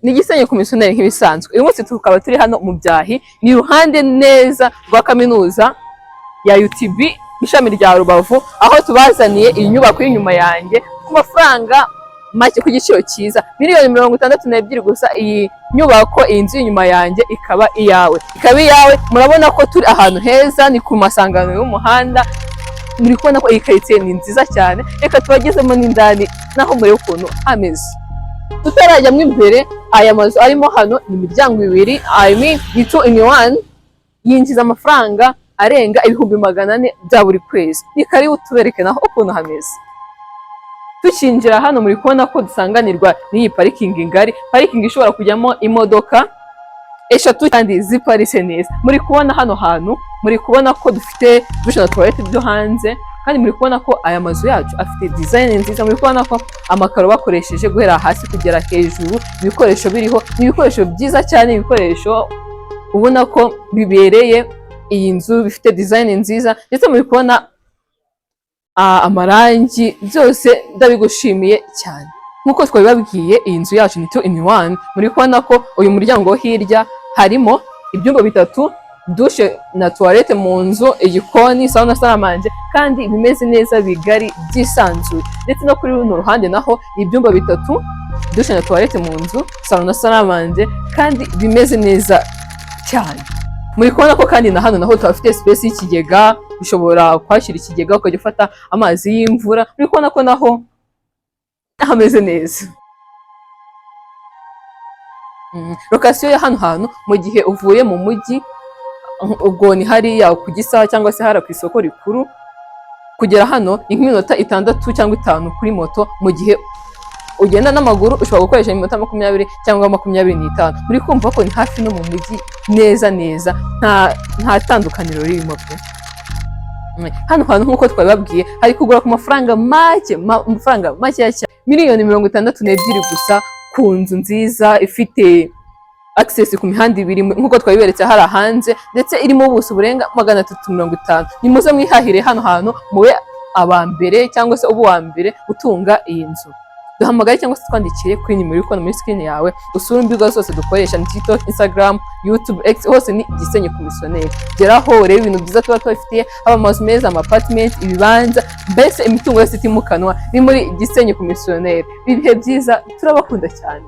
Ni Gisenyi ku Misiyoneri nk'ibisanzwe. Uyu munsi tukaba turi hano mu Byahi, ni iruhande neza rwa kaminuza ya UTB, ishami rya Rubavu, aho tubazaniye iyi nyubako y'inyuma yanjye ku mafaranga make, ku giciro cyiza, miliyoni 62 gusa. Iyi nyubako, iyi nzu y'inyuma yanjye ikaba iyawe, ikaba iyawe. Murabona ko turi ahantu heza, ni ku masangano y'umuhanda. Muri kubona ko iyi karitsiye ni nziza cyane. Reka tubagezemo n'indani naho murebe ukuntu hameze. Tutarajyamo imbere, aya mazu arimo hano ni imiryango ibiri, I mean ni two in one, yinjiza amafaranga arenga 400,000 bya buri kwezi. Ni karibu tubereke naho ukuntu hameze. Tukinjira hano, muri kubona ko dusanganirwa n'iyi parikingi ngari, parikingi ishobora kujyamo imodoka eshatu kandi ziparitse neza. Muri kubona hano hantu, muri kubona ko dufite douche na toilette byo hanze, kandi muri kubona ko aya mazu yacu afite design nziza. Muri kubona ko amakaro bakoresheje guhera hasi kugera hejuru, ibikoresho biriho ni ibikoresho byiza cyane, ibikoresho ubona ko bibereye iyi nzu, bifite design nziza. Ndetse muri kubona amarangi, byose ndabigushimiye cyane. Nk'uko twabibabwiye, iyi nzu yacu ni two in one. Muri kubona ko uyu muryango wo hirya harimo ibyumba bitatu, douche na toilette mu nzu, igikoni, salon na salle à manger, kandi bimeze neza, bigari, byisanzuye. Ndetse no kuri runo ruhande naho ni ibyumba bitatu, douche na toilette mu nzu, salon na salle à manger, kandi bimeze neza cyane. Muri kubona ko kandi na hano naho tuhafite space y'ikigega, ushobora kuhashyira ikigega ukajya ufata amazi y'imvura. Muri kubona ko naho hameze neza. Location ya hano hantu, mu gihe uvuye mu mujyi, ubwo ni hariya ku Gisaha cyangwa se hariya ku isoko rikuru, kugera hano ni nk'iminota 6 cyangwa 5 kuri moto. Mu gihe ugenda n'amaguru ushobora gukoresha iminota 20 cyangwa 25. Muri kumva ko ni hafi no mu mujyi neza neza, nta tandukaniro ririmo pe. Hano hantu, nk'uko twabibabwiye, hari kugura ku mafaranga make, amafaranga makeya cyane, miliyoni 62 gusa, ku nzu nziza ifite access ku mihanda ibiri nk'uko twabiberetse hari hanze, ndetse irimo ubuso burenga 350. Nimuze mwihahire hano hantu, mube aba mbere cyangwa se ube uwa mbere utunga iyi nzu. Duhamagare cyangwa se twandikire kuri nimero uri kubona muri screen yawe. Usure imbuga zose dukoresha, ni TikTok, Instagram, YouTube, X, hose ni Gisenyi Komisiyoneri. Geraho urebe ibintu byiza tuba tubafitiye, haba amazu meza, ama apartment, ibibanza, mbese imitungo yose itimukanwa ni muri Gisenyi Komisiyoneri. Ibihe byiza, turabakunda cyane.